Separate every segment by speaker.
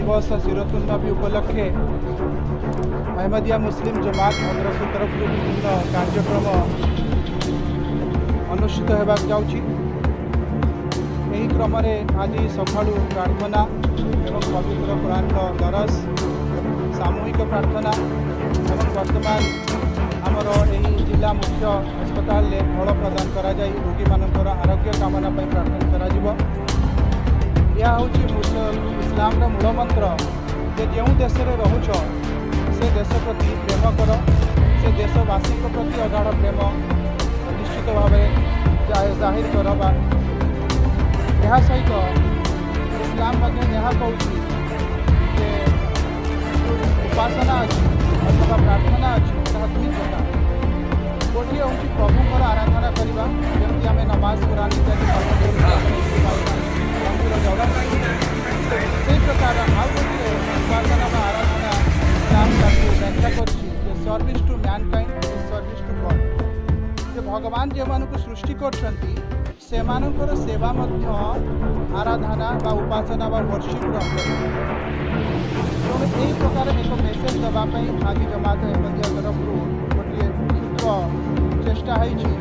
Speaker 1: ଦିବସ ସିରତୁନ୍ନବୀ ଉପଲକ୍ଷେ ଅହମ୍ମଦିଆ ମୁସଲିମ ଜମାତ ଭଦ୍ରକ ତରଫରୁ ବିଭିନ୍ନ କାର୍ଯ୍ୟକ୍ରମ ଅନୁଷ୍ଠିତ ହେବାକୁ ଯାଉଛି। ଏହି କ୍ରମରେ ଆଜି ସକାଳୁ ପ୍ରାର୍ଥନା ଏବଂ ପବିତ୍ର କୁରାନର ଦରସ, ସାମୂହିକ ପ୍ରାର୍ଥନା ଏବଂ ବର୍ତ୍ତମାନ ଆମର ଏହି ଜିଲ୍ଲା ମୁଖ୍ୟ ହସ୍ପିଟାଲରେ ଫଳ ପ୍ରଦାନ କରାଯାଇ ରୋଗୀମାନଙ୍କର ଆରୋଗ୍ୟ କାମନା ପାଇଁ ପ୍ରାର୍ଥନା କରାଯିବ। ଏହା ହେଉଛି ଇସଲାମର ମୂଳ ମନ୍ତ୍ର ଯେ ଯେଉଁ ଦେଶରେ ରହୁଛ, ସେ ଦେଶ ପ୍ରତି ପ୍ରେମ କର, ସେ ଦେଶବାସୀଙ୍କ ପ୍ରତି ଅଗାଢ଼ ପ୍ରେମ ନିଶ୍ଚିତ ଭାବରେ ଜାହିର କର। ବା ଏହା ସହିତ ଇସଲାମ ମଧ୍ୟ ଏହା କହୁଛି ଯେ ଉପାସନା ଅଛି ଅଥବା ପ୍ରାର୍ଥନା ଅଛି, ତାହା ଦୁଇ ପ୍ରକାର। ଗୋଟିଏ ହେଉଛି ପ୍ରଭୁଙ୍କର ଆରାଧନା କରିବା, ଯେମିତି ଆମେ ନମାଜ, କୁରାନ ଇତ୍ୟାଦି ପାଠ କରୁ, ମନ୍ଦିର ଯାଉ, ସେଇ ପ୍ରକାର ଆଉ ଗୋଟିଏ ଉପାସନା ବା ଆରାଧନା ଇସଲାମ ତାକୁ ବ୍ୟାଖ୍ୟା କରିଛି ଯେ service to mankind is service to God, ଯେ ଭଗବାନ ଯେଉଁମାନଙ୍କୁ ସୃଷ୍ଟି କରିଛନ୍ତି, ସେମାନଙ୍କର ସେବା ମଧ୍ୟ ଆରାଧନା ବା ଉପାସନା ବା ୱର୍ସିପ୍ର ଅଙ୍ଗ। ତେଣୁ ଏହି ପ୍ରକାର ଏକ ମେସେଜ ଦେବା ପାଇଁ ଆଜି ଜମାତ ଅହମ୍ମଦିଆ ତରଫରୁ ଗୋଟିଏ କ୍ଷୁଦ୍ର ଚେଷ୍ଟା ହେଇଛି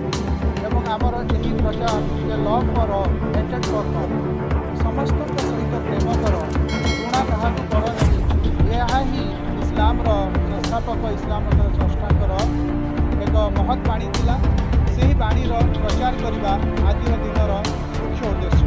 Speaker 1: ଏବଂ ଆମର ଏହି ପ୍ରଚାର ଯେ love for all, hatred for none, ସମସ୍ତଙ୍କ ସହିତ ପ୍ରେମ କର, ଘୃଣା କାହାକୁ କର ନାହିଁ। ଏହା ହିଁ ଇସଲାମର ସଂସ୍ଥାପକ, ଇସଲାମର ସ୍ରଷ୍ଟାଙ୍କର ଏକ ମହତ୍ ବାଣୀ ଥିଲା। ସେହି ବାଣୀର ପ୍ରଚାର କରିବା ଆଜିର ଦିନର ମୁଖ୍ୟ ଉଦ୍ଦେଶ୍ୟ।